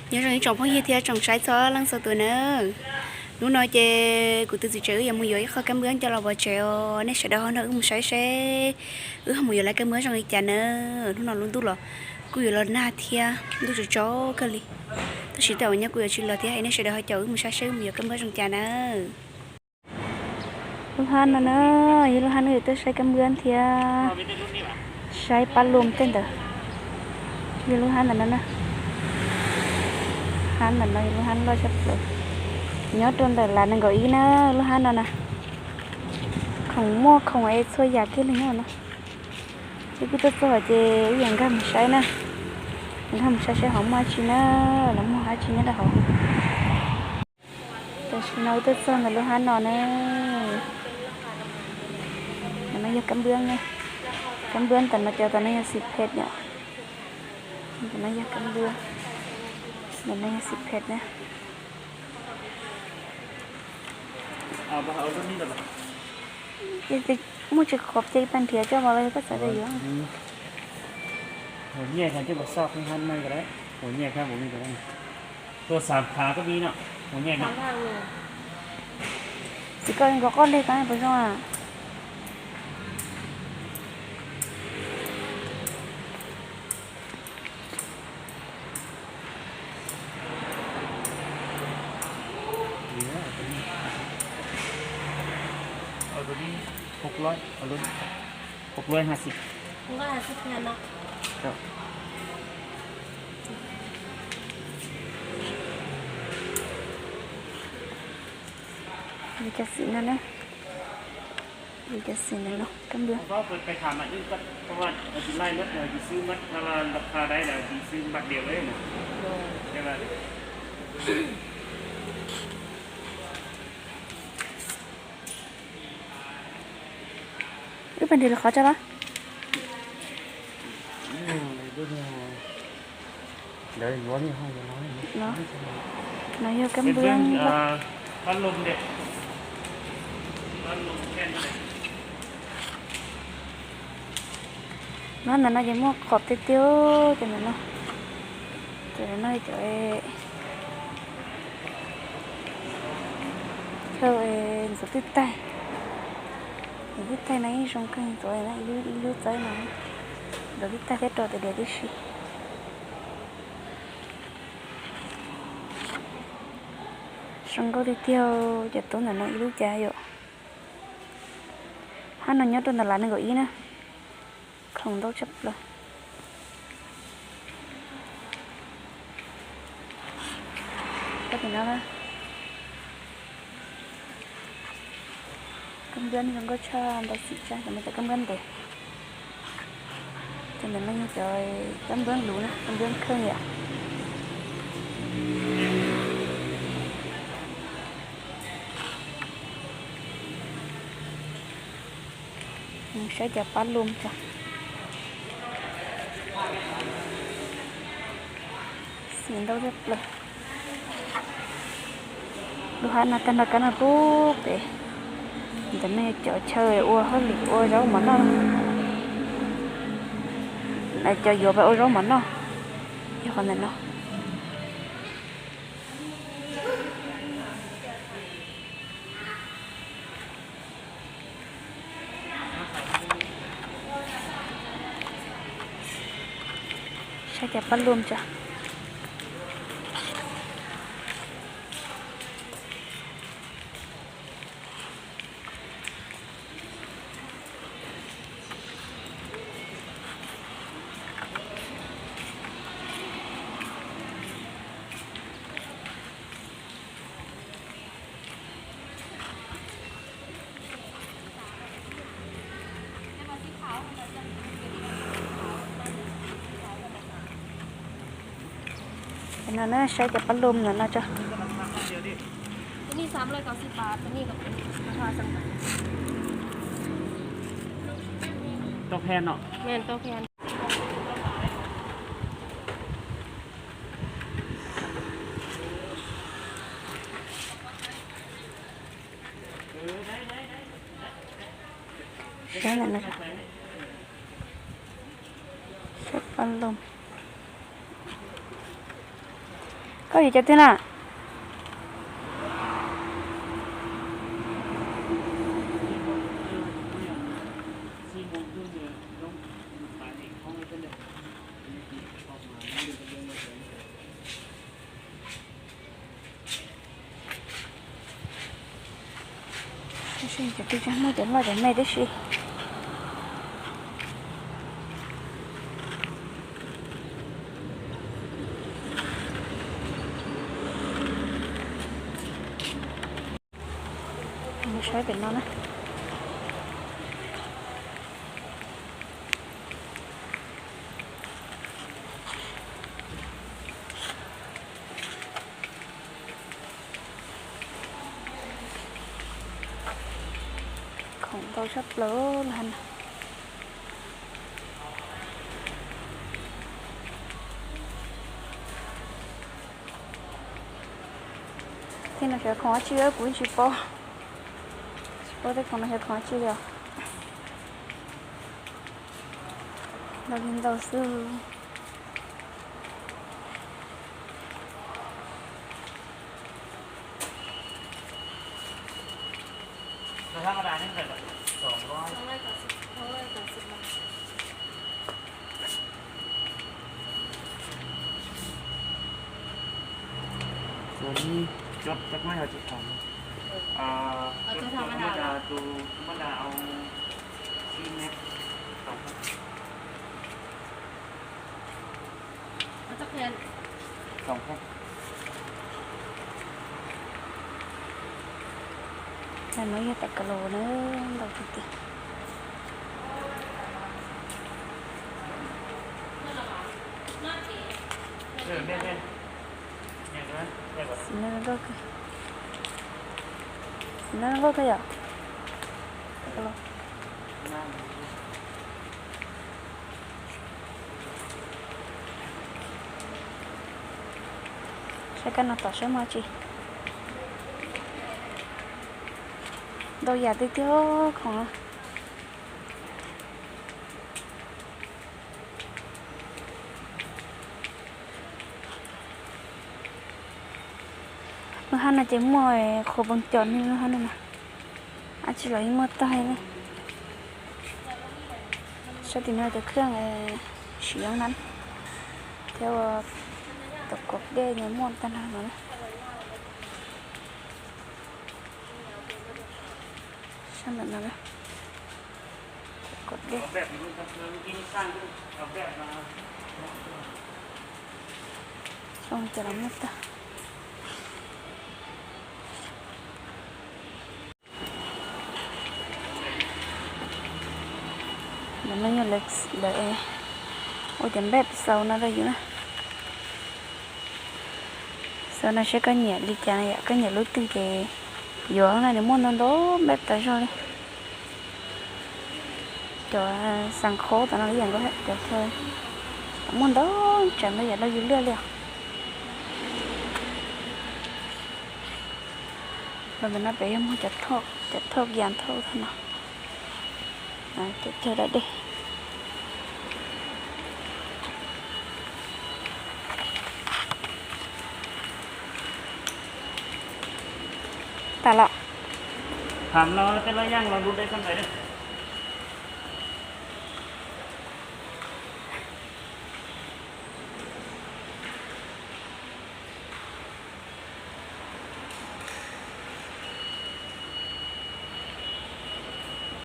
Nyob zoo ib tsoom phooj ywg thiab tsoom saib txhua leej txhua tus nawb. Hnub no ces kuv tus txiv tsev wb yuav mus yuav ib qho kab npwab coj los pov tsev os, nej sawv daws ho nrog wb mus saib seb wb ho mus yuav lawv kab npwab zoo li cas nawb. Hnub no lub ntuj los kuj yuav los nag thiab, ntuj tsaus tsaus kawg li. Tab sis tej zaum nyob kuj yuav tsis los thiab, es nej sawv daws ho caum wb mus saib seb wb mus yuav kab npwab zoo cas nawb. Lub hab no na, yog lub hab no yog tuaj saib kab npwab thiab saib pab lum tej ntawd. Yog lub hab ntawm no na, hab ntawm no yog lub hab loj tshaj plaws, nyob rau ntawm las nees nkaum ib na, lub hab no na. Khoom muaj khoom es txhua yam kiag li nyob no. Wb kuj tuaj txog ces wb yuav nkag mus saib na, nkag mus saib seb hauv muaj dab tsi na, los muaj dab tsi nyob rau hauv. Tam sim no wb tuaj txog ntawm lub hab no na. Ntawm no yog kab npwab na, kab npwab ntawm no cov, ntawm no yog xim phem yom, ntawm no yog kab npwab, ntawm no yog xim phem na. Muaj tsis khov ces pab nrhiav coj los los yog koj xav tias yuav. Txiv koj nkawd qoj lig tau puas zoo a? Li cov xim no na, li cov xim no los kab npwab. Wb pab nrhiav lus qhov tso los. No yog kab npwab. No ntawm no ces muaj qhov tiag tiag, cov ntawm no, cov no cov chaw ntxuav twj taig. Ntxuav twj taig no yeej zoo kawg, ntxuav ib lub txawb no, ntxuav twj taig thiab rau tes diav tib si. Zoo nkauj tiag tiag, cov tub ntawm no ib lub cas yom. Hab no nyob rau ntawm las nees nkaum ib na. Khoom ntau tshaj plaws. Kab npwab zoo nkauj tshaj, ntau xim tshaj, cov no cov kab npwab ntev. Cov ntawm no yog cov kab npwab luv na, kab npwab kheej yom. Mus saib cov pab lum tso. Xim ntau tshaj plaws. Lub hab no tag nrho kab no pub pem. Ntawm no yog cov chaw ua hauj lwm ua zaub mov noj. Cov yuav pab ua zaub mov noj yog qhov ntawm no. Saib cov pab lum tso. No na, saib cov pab lum ntawm no tso. Saib ntawm no, saib pab lum. Koj yuav cov twg na? Cov twg muaj cov loj cov me tib si. Mus saib pem no na. Khoom ntau tshaj plaws lawm na. Tej no xyov khoom dab tsi, kuv tsis paub, tsis paub tej khoom no xyov khoom dab tsi li os. Ntau li ntau xwb. Tus thib, tus thib thab mab da, tus thab mab da au ib mev. Cov no yog tas kas laus na, ntau tiag tiag. Xim no zoo nkauj kawg, xim no zoo nkauj kawg yom. Saib kab no tom saib muaj tsi. Ntau yam tiag tiag khoom no. Lub hab no ces muaj qhuav poos cos li lub hab no mas, dab tsi los yeej muaj tag li na. Saib tim no cov khw siv yoov na, thiab ua tus kaum dej nws muaj tag nrho no. Sab ntawm no, kaum dej. Xyoo ces los muaj tag. Ntawm no yog lawv ua cov npej xaus no rau yus na. Xaus no seb koj nyiam li cas yom, koj nyiam lub twg ces yuav na, nws muaj ntau ntau npej tas zog li. Cov xas khaub tom no ib yam nkaus, cov muaj ntau tsav ntau yam rau yus lwaj li os. Los ntawm no pem yog muag cov thauj, cov thauj yas thauj thaj no, cov chaw da dej. Tas los. Tham no tej loj yaj los lub dej sab nraim.